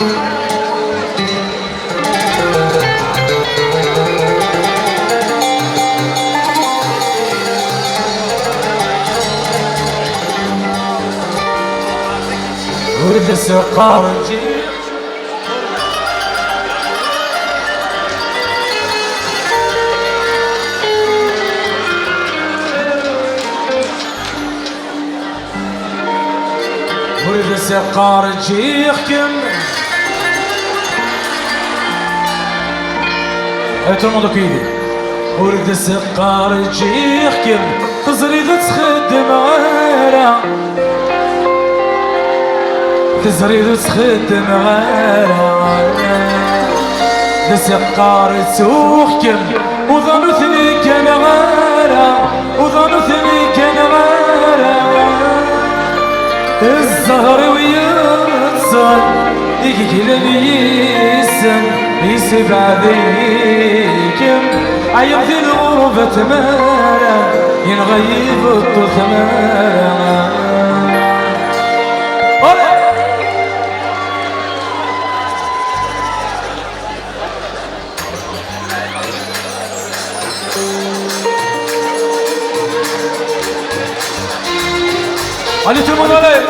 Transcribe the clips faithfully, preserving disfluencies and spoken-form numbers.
Ur d-seqqar ǧi. Ur d-seqqar ǧǧiɣ-kem. Tout le monde, ok. Ur d-seqqar ǧǧiɣ-kem. Teẓriḍ ur ttxeddmeɣ ara. Teẓriḍ ur ttxeddmeɣ ara. D seqqar ttuɣ-kem. Uḍan ur ten-gganeɣ ara. Uḍan ur ten-gganeɣ ara. Zzher-iw yeṭṭsen, igeglen yis-sen, yessebɛed-iyi-kem. Ɛyiɣ di lɣerba tmara, yenɣa-yi beṭṭu tmara. Allez, tout le monde, allez.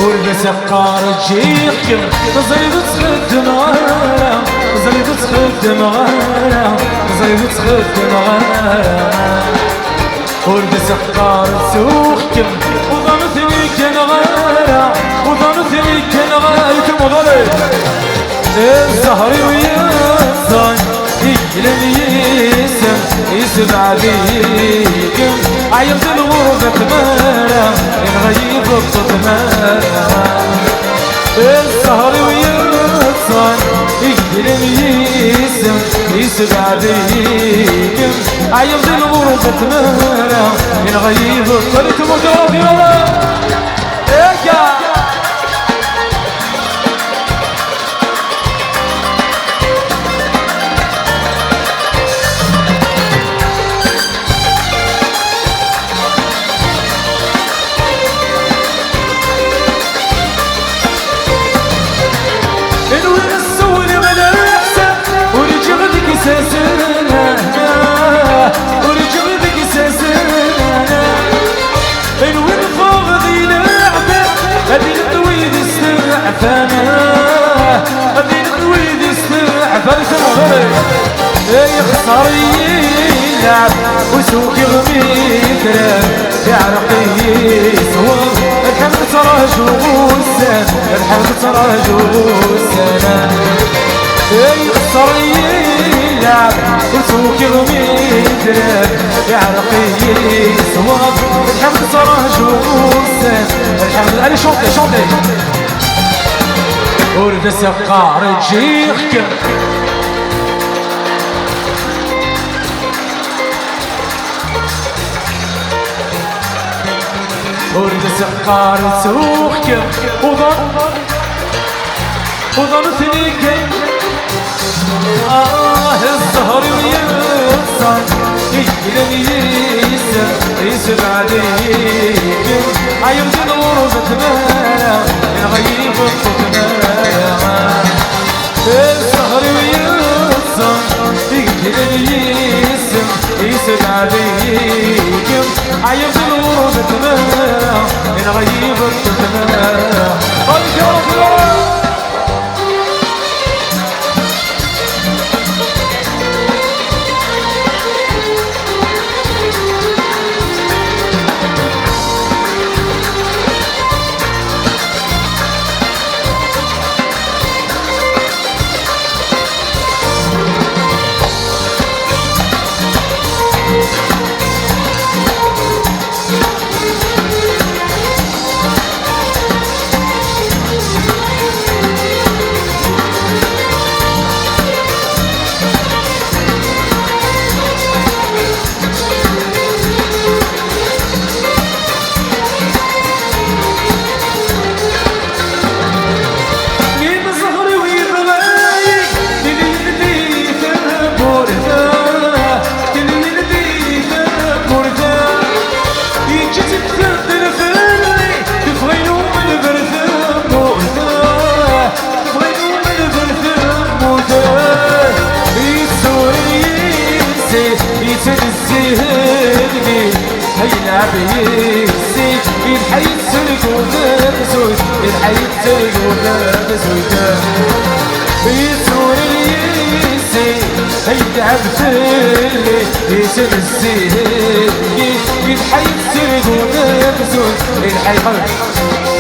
Ur d as-qqar ǧǧiɣ-kem, teẓriḍ ur ttxeddmeɣ ara, teẓriḍ ur ttxeddmeɣ ara, teẓriḍ ur ttxeddmeɣ ara. Ur d as-qqar ttuɣ-kem, uḍan ur ten-gganeɣ ara, uḍan ur ten-gganeɣ ara. Zzher-iw yeṭṭsen, iglan yis-sen, yessebɛed-iyi-kem. Ɛyiɣ di lɣerba tmara, yenɣa-yi beṭṭu tmara. Zzher-iw yeṭṭsen, iglan yis-sen, yessebɛed-iyi-kem. Ɛyiɣ di lɣerba tmara, yenɣa-yi beṭṭu. Allez, tout le monde, on y va. Ega! Nwiɣ ssawleɣ leḥsan, ur ǧǧiɣ deg-s azal, ur ǧǧiɣ deg-s azal. Nwiɣ ffɣeɣ di leɛtab, ad ilint wid isteɛfan, ad ilint wid isteɛfan. Ay xeṣṣar-iyi lɛeb, ur s-ukiɣ mi tram, iɛreq-iyi ṣṣwab, lḥal nettraǧu ussan, lḥal nettraǧu ussan. Ay xeṣṣar-iyi lɛeb, ur s-ukiɣ mi tram, iɛreq-iyi ṣṣwab, lḥal nettraǧu ussan, lḥal. Allez, chantez, chantez. Ur d as-qqar ǧǧiɣ-kem. Ur d as-qqar ttuɣ-kem. Uḍan, uḍan ur ten-gganeɣ. Ah, zzher-iw yeṭṭsen, iglan yis-sen, yessebɛed-iyi-kem. Ɛyiɣ di lɣerba tmara, yenɣa-yi beṭṭu tmara. Zzher-iw yeṭṭsen, iglan yis-sen, yessebɛed-iyi-kem. Ɛyiɣ di lɣerba tmara, yenɣa-yi beṭṭu tmara. Allez, viens, viens. Zihni, ay lɛeb yis-i, ilḥa yettergu tamzut, ilḥa yettergu tamzut. Yetturar yis-i, ay lɛeb fell-i, isem zihni, ilḥa yettergu tamzut, ilḥa yettergu.